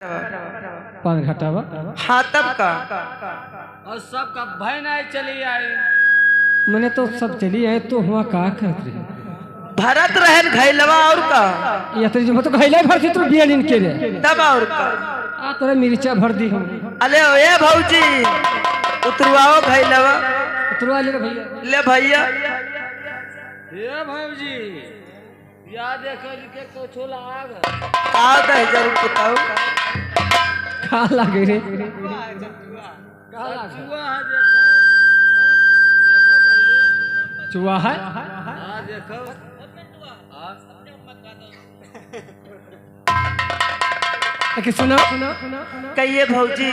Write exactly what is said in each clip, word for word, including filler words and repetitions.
पान घाटा बा। हाँ, तब का? और सब का भय नहीं चली आई। मने तो सब चली आए, तो हुआ का कहत रही? भरत रहन घैलवा और का? ये तो जो तो घैला भर थी तो बियालिन के रे। तब और का? आ तोरे मिर्चा भर दी हम। अले ए भौजी, उतरवाओ घैलवा। उतरवा ले रे भैया। ले भैया। ए भौजी, या देखो इनके कुछ लाग। का दे जरूर बताओ। का लागे रे? का लागे? चुआ है, देखो। हाँ? देखो पहले। चुआ है? हाँ, देखो। हाँ। लेकिन सुनो। कहिए भौजी।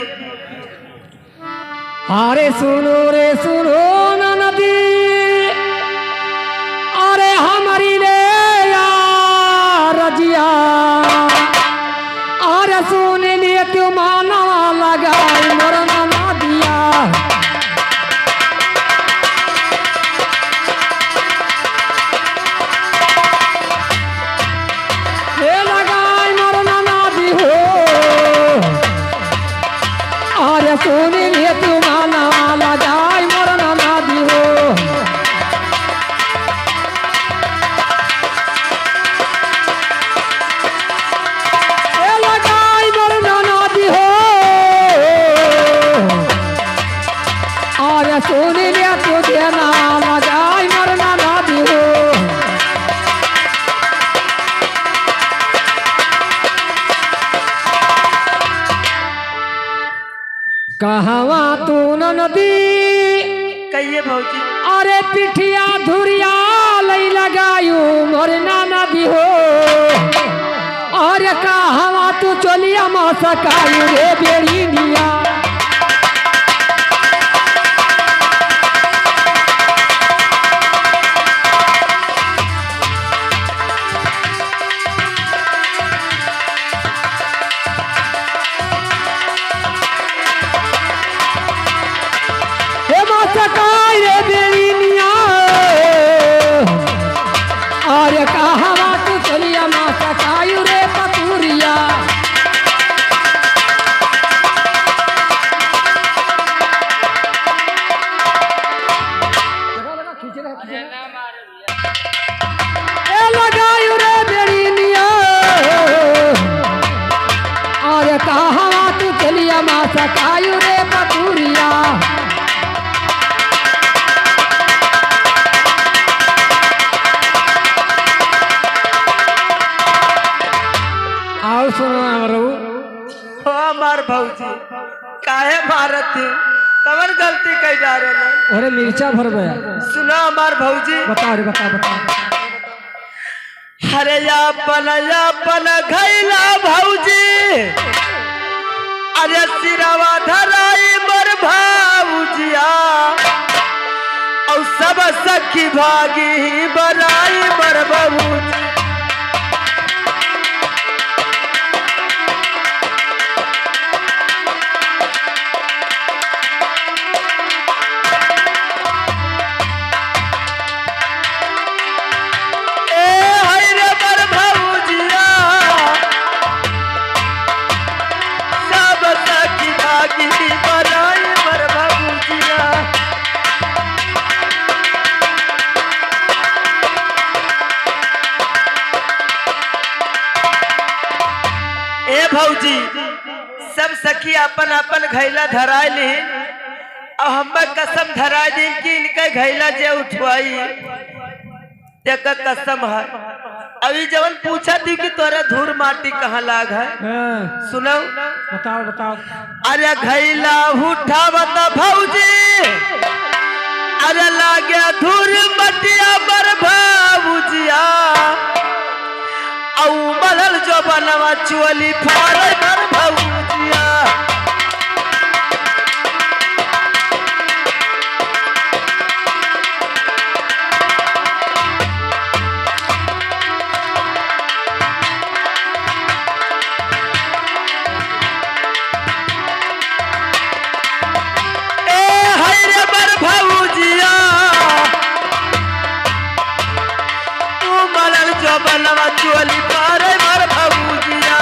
अरे सुनो रे सुनो ननदी, अरे हमरी ले यार जिया, अरे सुन लिए तू मानवा लगाई मोर ननदिया। हे लगाई मोर ननदी हो। अरे सुन लिए तू मानवा लगाई मोर ननदी हो। हे लगाई मोर ननदी हो। अरे सुन लिए तू देना लगाई मोर ननदी हो। कहवा तू ननदी, कहिए भौजी। अरे पिठिया धुरिया लई लगायू मोर ननदी हो। अरे कहवा तू चोलिया मसकायू रे बेड़िनिया। हे मसकाई रे बेड़िनिया, अरे कहवा तू चोलिया मसकायू रे पतुरिया। ए लगायू रे बेड़िनिया, अरे कहवा तू चोलिया मसकायू रे पतुरिया। आओ सुनो हमरो। हो हमार भौजी, काहे मारत है? कवन गलती कई डारे ना? अरे मिर्चा भरबे। सुना हमार भौजी। बता रे, बता, बता। अरे आपन, आपन घैला भौजी, अरे सिरवा धराई मोर भौजिया, औ सब सखी भागी बराई मोर भौजी। ए हाय रे मोर भौजिया, सब सखी भागी बराई मोर भौजिया। ए भौजी, सब सखी आपन आपन घैला धराय ली, अउर हम्मे कसम धराय दी कि इनके घैला जे उठवाई, तेकर कसम है। अभी जवन पूछा थी कि तोरा धूर माटी कहाँ लाग है, हाँ। सुनउ। बताओ, बताओ। अरे घैला उठावत भौजी, अरे लागे धूर मटिया मोर भौजिया, अउ मलल जो बनवा चोली फारे मोर भौजिया। ए हाय रे मोर भौजिया, तू मलल जो बनवा चोली फारे मोर भौजिया।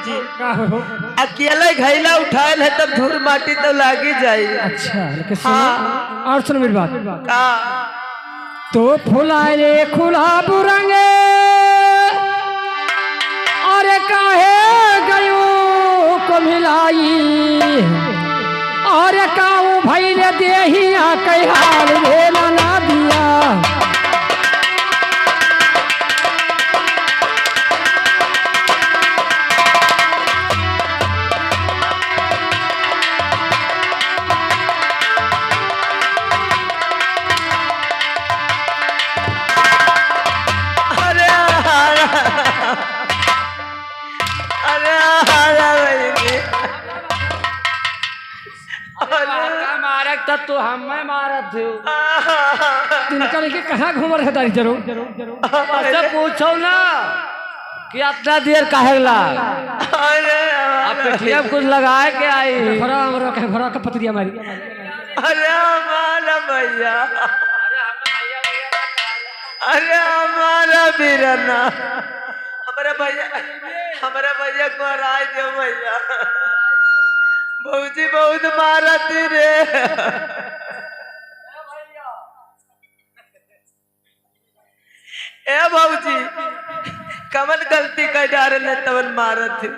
का हो? अकेले घैला उठायल है तब धूर माटी तो लागी जाई। अच्छा, लेकिन सुनो, हाँ। और सुनो मेरी बात। का? तो फुलाए रे खुला बुरंगे, अरे काहे गयो को मिलाई, अरे काऊ भइले देहिया कई हाल रे ना दिया। अरे, अरे, अरे, अरे, अरे। अरे। मारत त तू हमें मारत हो। तिनका लेके कहाँ घूम रहे दारी जरो? अच्छा पूछो ना कि अतना देर काहे ला? अरे, अब पेटिया में कुछ लगाए के आई। घोड़ा, घोड़ा के, घोड़ा के पतरिया मारी। अरे हमारा भैया, अरे हमारा बीरना, हमारा भैया, हमारा भैया को हराए दे भैया। भौजी बहुत मारती रे। ए भौजी, कवन गलती कर डारे न तवन मारत है।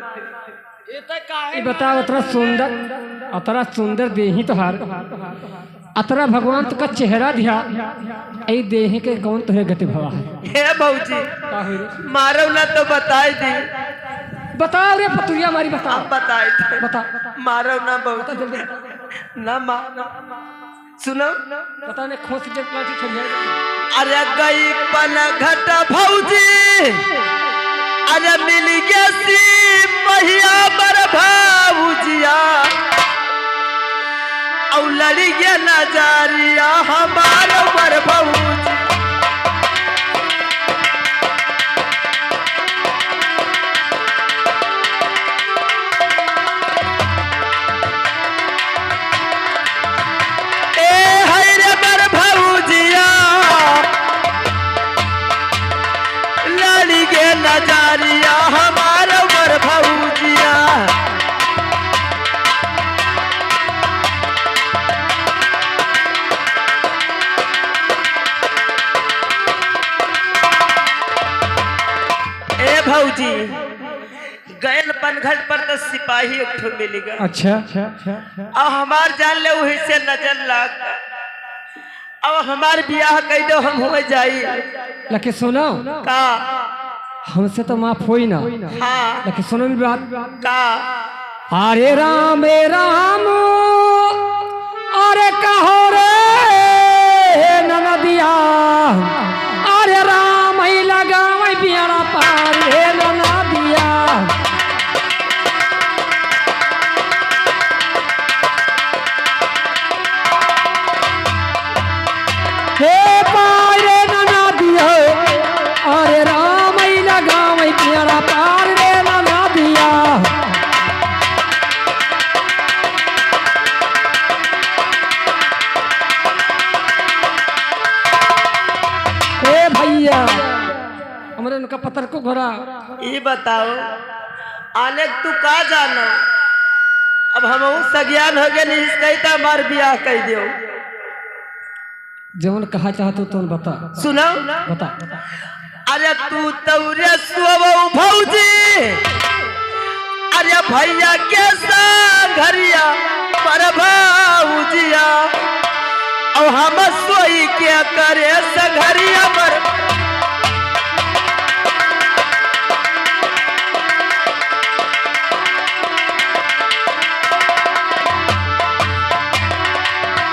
ये तो काहे ई बताओ, अतरा सुंदर, अतरा सुंदर देही तोहार, अतरा भगवान तुका चेहरा दिया, ए देही के कौन तुहे गति भवा है? हे भौजी, का होई रे? मारो ना तो बताई दी। बताओ रे पतुरिया मारी, बताओ। हम बताई दी। बता। मारो ना भौजी। बता जल्दी। ना मारो। सुनो। पता नहीं खोस के लाठी छोड़ जाए। अरे गई पनघट भौजी, अरे मिल गया सी महिया बर भौजिया, औ लड़ी गया नजरिया हमार बर भौजी। ए हाय रे बर भौजिया, लड़ी गे नजरिया हमार बर भौजिया। ए भौजी, गैल पनघट पर तो सिपाही एक ठो मिल गया। अच्छा। अब हमार जान ले वही से नजर लाग, अब हमार बियाह कई दो, हम हो जाई। लेकिन सुनो। का? हमसे तो माफ होई ना। हाँ। लेकिन सुनो मेरी बात। का? हरे राम, हे राम, अरे कहो रे ननदिया, अरे राम ही लगावे बेड़ा पार रे ननदिया। हे पार रे ननदिया, अरे राम ही लगावे बेड़ा पार रे ननदिया। ए भैया, हमरे उनका पतर को घोड़ा। ई बताओ, आने तू का जानो? अब हमहू सज्ञान हो गए, नहीं कही तो हमार बियाह कह दियो। जवन कहा चाहत हो, तवन बता। सुनो। बता। अरे तू तौरे सोवो भौजी, अरे भैया के संघरिया पर भौजिया, और हम सोई के करे संघरिया पर।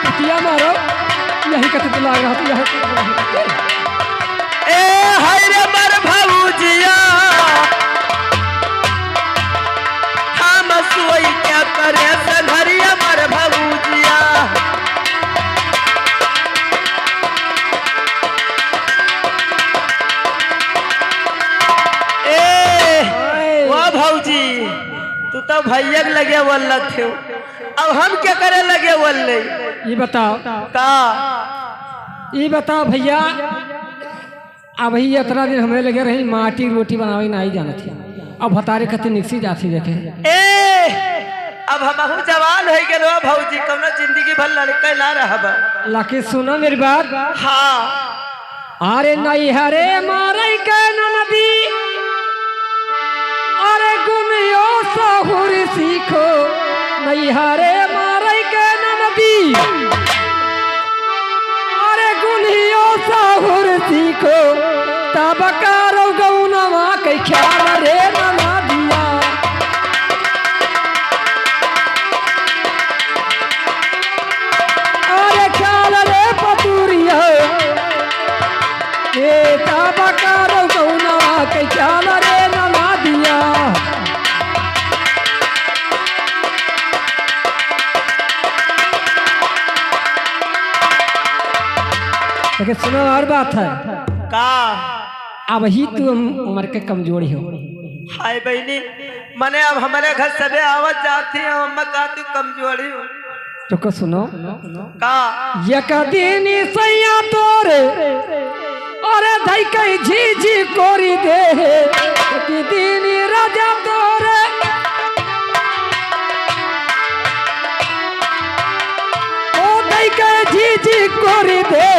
कुतिया मारो, यही कथी बुला रहा था, यही। ए हाय रे मर भौजिया, हम सोई के करे संघरिया मर भौजिया। ए, वाह भौजी, तू तो भैया के लगे वल्लत हो, अब हम क्या करे लगे वल्ले? ई बताओ। का? ई बताओ भैया, अबही इतना दिन हमरे लगे रही, माटी रोटी बनावे नाहीं जानत ही। अब भतारे खातिर निकसी जात ही देखे। ए, अब हमहू जवान होइ गए हो भौजी, कौनो जिंदगी भर लड़के ना रहब। लेकिन सुनो मेरी बात। हाँ। अरे नैहरे मारे के ननदी, अरे गुनियो सहुर सीखो, नैहरे मारे के ननदी। अरे गुनियो सहुर सीखो, तब कारो गौनवा के ख्याल रे ननदिया। अरे ख्याल रे पतुरिया, ए तब कारो गौनवा के ख्याल रे ननदिया। लेकिन सुनो, और बात है। का? अबही तू हम उम्र के कमजोरी हो। हाय बहिनी, मने अब हमरे घर सबे आवत जात ही, हम अम्मा का तू कमजोरी हो। तो को सुनो। का? एक दिन सैया तोरे, अरे धई के झीझी कोरी दे, एक दिन राजा तोरे। ओ दई के झीझी कोरी दे,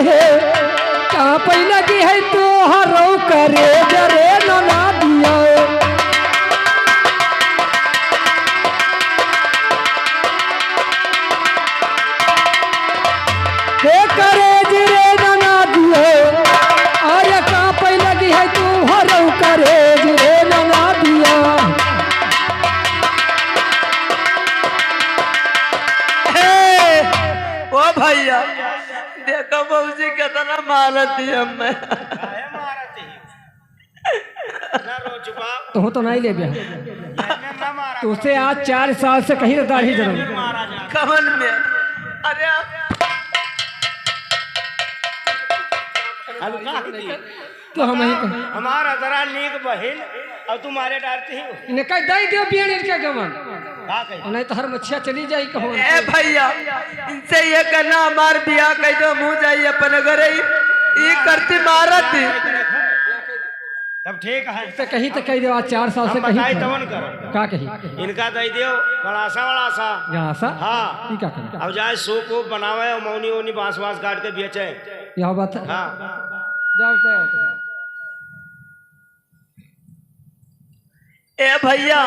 कांपे लगी है तोहरो करेज रे ननदिया। हे करेज रे ननदिया, अरे कांपे लगी है तोहरो करेज रे ननदिया। हे, ओ भैया, देखो भौजी कितना मारत ही हमें। काहे मारत ही? ना रो, चुपा। तू तो नहीं लेबे। ना मारा। तुझसे आज चार साल से कहीं तो दाढ़ी जरूर। कमन में? अरे आप हल्का ही थी। तो हम ही हमार अदरा नीक बहिन, और तू मारे डारती हो। इन्हें कह दई दियो बियान इनके गमन। का कही? नहीं तो हर मच्छिया चली जाई कहो। ए भैया, इनसे ये कहना हमार बियाह कह दो, मुँह जाई अपन घरे, ई करती मारत। तब ठीक है। से कही तो कह दो, आज चार साल से हम कहीं बताई था। तवन करो। का कही? इनका दे दियो गड़ासा वड़ासा। गड़ासा? हाँ। ई का करी? अब जाए सूप वूप बनावे और मौनी वौनी बांस वांस काट के बेचे। यह बात है। हाँ। जाओ, जाओ। ए भैया,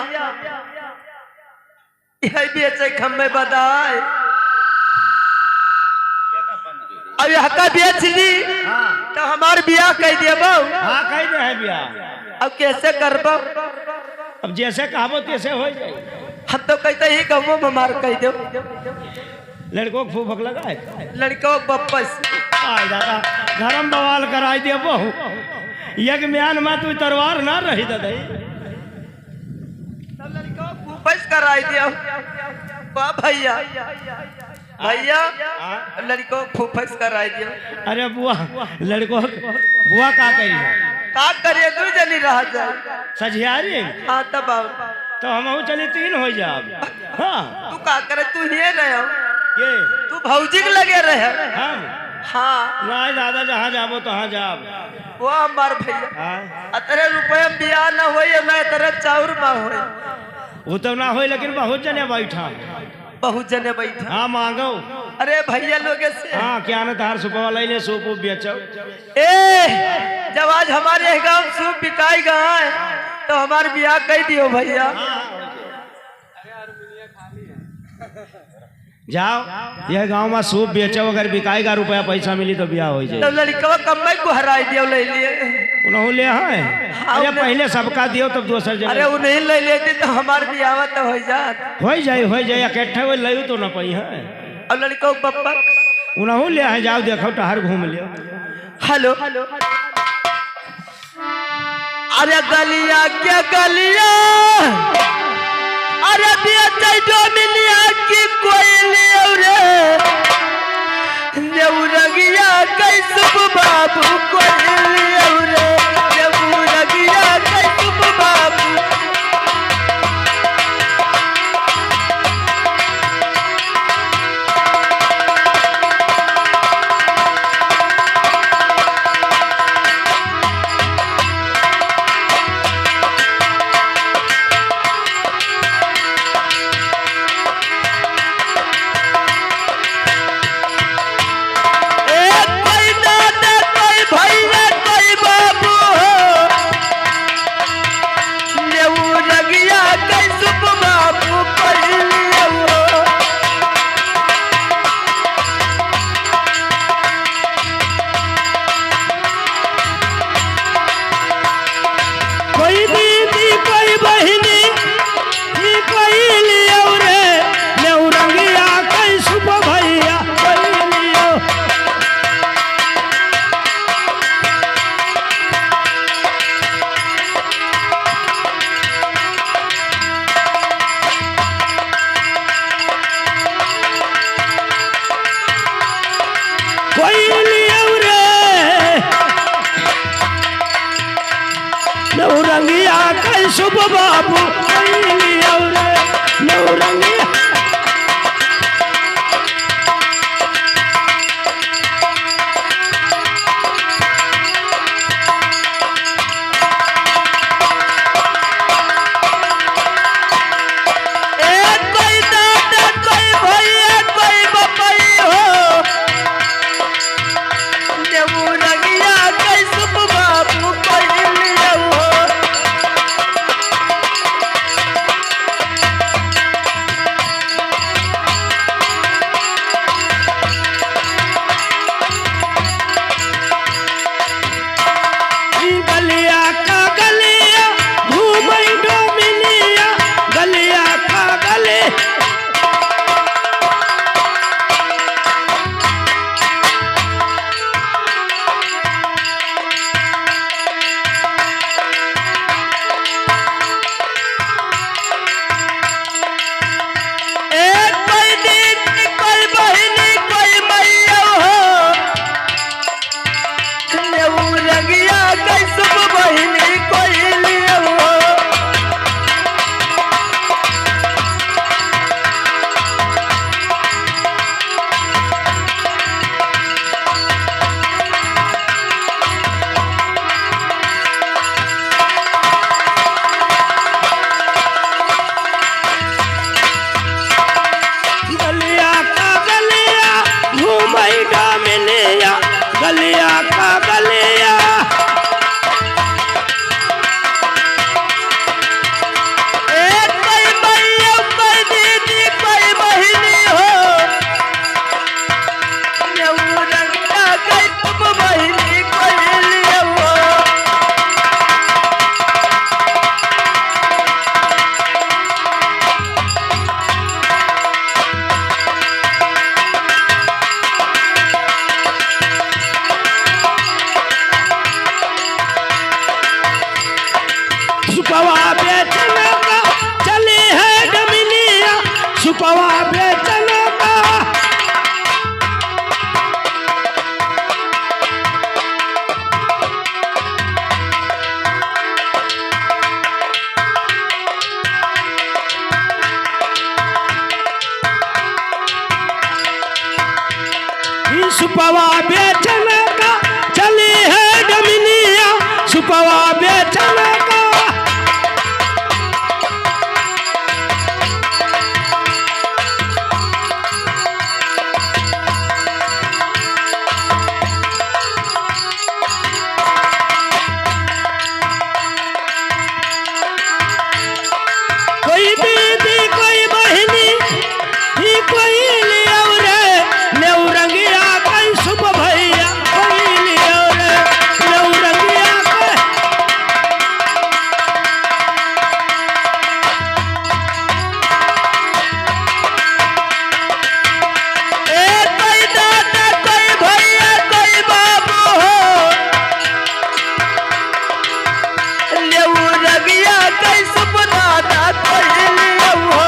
यही बेचे खम्मे बदाय। अब यह का बेच ली, हाँ। तो हमार बियाह कह देबो। हाँ, कह दे है बियाह। अब कैसे करबो? अब जैसे कहबो तैसे हो जाए। हम तो कहते ही गाँव में हमार कह दो। लड़को को फूफक लगा है। लड़को को बप्पस। आय दादा, घर में बवाल कराई दे बहू। एक म्यान में तू तरवार ना रही दादा। तब लड़को को फूफस कराई दे। वाह भैया। भैया, हाँ? लड़को को फूफस कराई दे। अरे बुआ, लड़को, बुआ का करी है? का करे, दू जनी रह जाए। सझियारी? हाँ, तब आओ। तो हमहू चली तीन हो जाब। हाँ। तू का करे, तू हिये रहे हो। ये? तू भौजी के लगे रहे। हम? हाँ। नाहीं दादा, जहाँ जाबो तहाँ जाब। वो हमार भैया। हाँ। अतरे रुपये में बियाह न होई, न अतरे चाउर में होई। वो तो ना होई, लेकिन बहुत जने बैठा। बहुत जने बैठा। हाँ, मांगो। अरे भैया लोगे से। हाँ, क्या ना तार सुपवा लई ले, सूप वूप बेचो। ए, जब आज हमारे यह गाँव सूप बिकाई गए, तो हमार बियाह कह दियो भैया। जाओ, यह गाँव में सूप बेचो, अगर बिकाई का रुपया पैसा मिली तो बियाह हो जाए। तो लड़कवा कम्मे को हराई दियो, ले लिए। उन्हों ले है? हाँ, अरे उन्हें पहले सबका दियो, तब दूसर जने। अरे उन्हें ले लेते तो हमार बियाह तो हो जात। हो जाए, हो जाए, इकट्ठे वो ले तो ना पाई है। और लड़का के पप्पा? उनहू ले आए, जाओ देखो, टहर घूम लियो। हेलो। अरे गलिया के गलिया, अरे बेचै डोमिनिया की कोयलिया रे, नेउरगिया कैसुब बाबू कोयलिया रे, नेउरगिया कैसुब बाबू। नौरंगिया कैसुब बाबू कैलियौ रे, नौरंगिया। ए कोई दादा, कोई भैया, कोई बपई हो। नौरंगिया कैसुब बाबू कैलियौ हो। गलिया का गलिया घूमई डोमिनिया, गलिया का गलिया। एक कोई दीदी, कोई बहिनी, कोई मैया हो। नौरंगिया कैसुब बहिनी कैलियौ हो। गलिया का गलिया घूमई डोमिनिया, गलिया का गलिया। ए कोई भैया, कोई दीदी, कोई बहिनी हो। नौरंगिया कैसुब बहिनी कैलियौ हो। सुपवा बेचन का चली है डोमिनिया, सुपवा बेचन का। ई सुपवा बेचन का चली है डोमिनिया, सुपवा बेचन का। कोई दीदी, कोई बहिनी, ई कोई लियौ रे, नौरंगिया कैसुब भैया, कोई लियौ रे, नौरंगिया कै- ए कोई दादा, कोई भैया, कोई बाबू हो। नौरंगिया कैसुब दादा कैलियौ हो।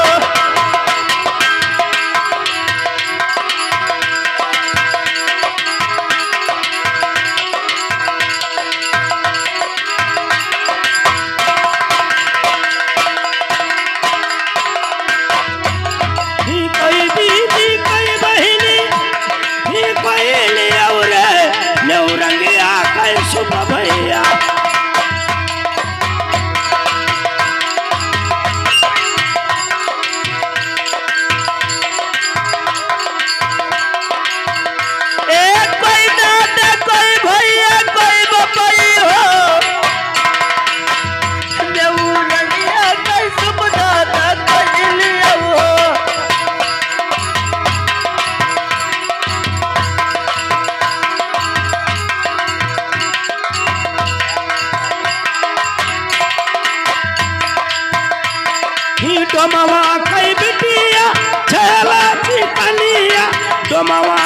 ई कोई दीदी, कोई बहिनी, ई कोई लियौ रे, नौरंगिया कैसुब भैया। ए कोई दादा, कोई भैया, कोई बपई हो। नौरंगिया कैसुब दादा कैलियौ हो। ई डोमवा कई बिटिया, छेला चिकनिया, डोमवा